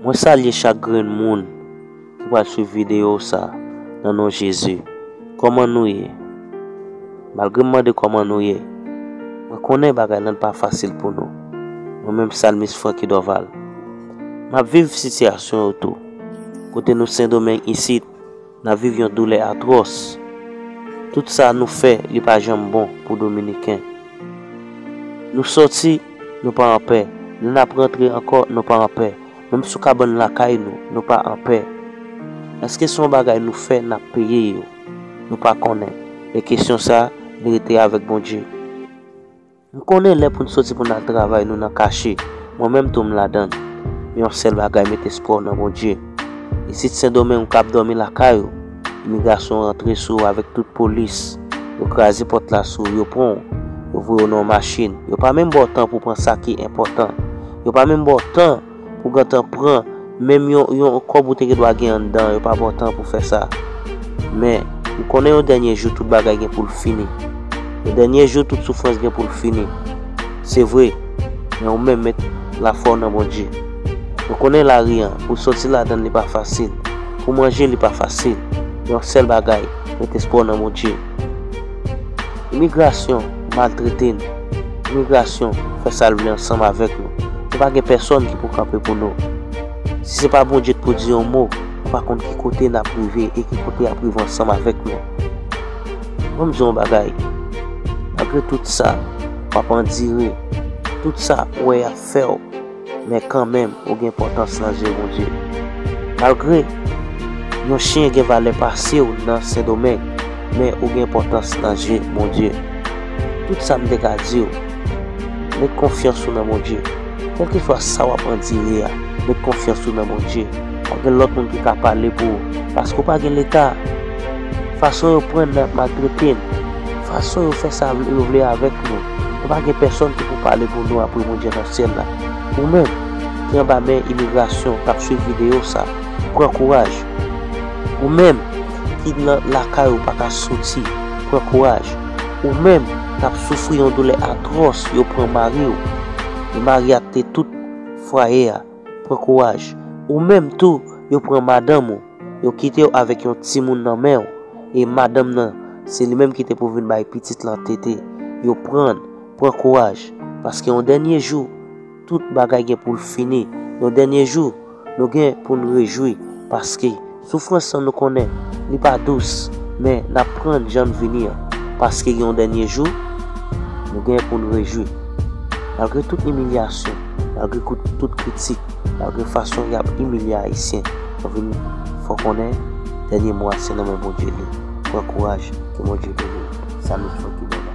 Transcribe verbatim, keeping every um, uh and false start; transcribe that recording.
Mwen salye chak grenn moun ki pral swiv videyo sa nan non Jezi. Kòman nou ye? Malgre m mande kòman nou ye, mwen konnen bagay lan pa fasil pou nou. Mwen menm Salmis Francky Dorval, m ap viv sitiyasyon yo tou. Kote nou Sendomeng isit, n ap viv yon doulè atwòs. Tout sa nou fè, li pa janm bon pou Dominiken. Nou sòti, nou pa anpè. Lè n ap rantre ankò, nou pa anpè. Menm sou kabann lakay nou, nou pa anpè. Èske se yon bagay nou fè, n ap peye yo? Nou pa konnen. Men kesyon sa, li rete avèk Bondye. M konnen lè pou n soti pou n al travay, nou nan kache. Mwen menm tou m ladan l. Men yon sèl bagay, met espwa w nan Bondye. Isit Sendomeng, ou ka ap dòmi lakay ou. Imigrasyon rantre sou ou avèk tout polis. Yo kraze pòt la sou ou, yo pran w. Yo voye w nan yon machin. Yo pa menm ba w tan pou pran sa ki enpòtan. Yo pa menm ba w tan pou gentan pran menm yon, yon kòb ou te gen dwa gen anndan, yo pa ba w tan pou fè sa. Men, m konnen yon dènye jou tout bagay gen pou l fini. Yon dènye jou tout soufrans gen pou l fini. Se vre, men ou menm met lafwa w nan Bondye. Mwen konnen lari an, pou soti ladan l li pa fasil. Pou manje li pa fasil. Men yon sèl bagay, met espwa w nan Bondye. Imigrasyon maltrete n. Imigrasyon fè sa l vle ansanm avèk nou. Se pa gen pèsòn ki pou kanpe pou nou. Si se pa Bondye k pou di yon mo, nou pa konn ki kote n ap rive e ki kote y ap rive ansanm avèk nou. Ban m di w yon bagay. Malgre tout sa, w ap andire. Tout sa, w wè y ap fè w. Men kanmenm, ou gen enpòtans nan zye Bondye. Malgre yon chen gen valè pase w nan Sendomeng, men ou gen enpòtans nan zye Bondye. Tout sa m te ka di w, met konfyans ou nan Bondye. Kèlkeswa sa w ap andire a, met konfyans ou nan Bondye. Pa gen lòt moun ki ka pale pou ou, paske w pa gen leta. Fason yo pran n, n ap maltrete n, fason yo fè sa yo vle avèk nou, nou pa gen pèsòn ki pou pale pou nou apre Bondye nan syèl la. Ou menm ki anba men imigrasyon k ap swiv videyo sa, pran kouraj. Ou menm ki nan lakay ou pa ka soti, pran kouraj. Ou menm k ap soufri yon doulè atwòs, yo pran mari w, e mari a te tout fwaye a, pran kouraj. Ou menm tou, yo pran madanm ou, yo kite w avèk yon timoun nan men w, e madanm nan, se li menm ki te pou vin bay pitit lan tete. Yo pran l, pran kouraj, paske yon dènye jou, tout bagay gen pou l fini. Yon dènye jou, nou gen pou n rejwi, paske soufrans lan nou konnen, li pa dous, men n ap pran l jan l vini an, paske gen yon dènye jou, nou gen pou n rejwi. Malgre tout imilyasyon, malgre kout-, tout kritik, malgre fason y ap imilye Ayisyen, nou vin fè w konnen, dènye mo a se nan men Bondye li. Pran kouraj, ke Bondye beni w. Sa nou fè ki bon.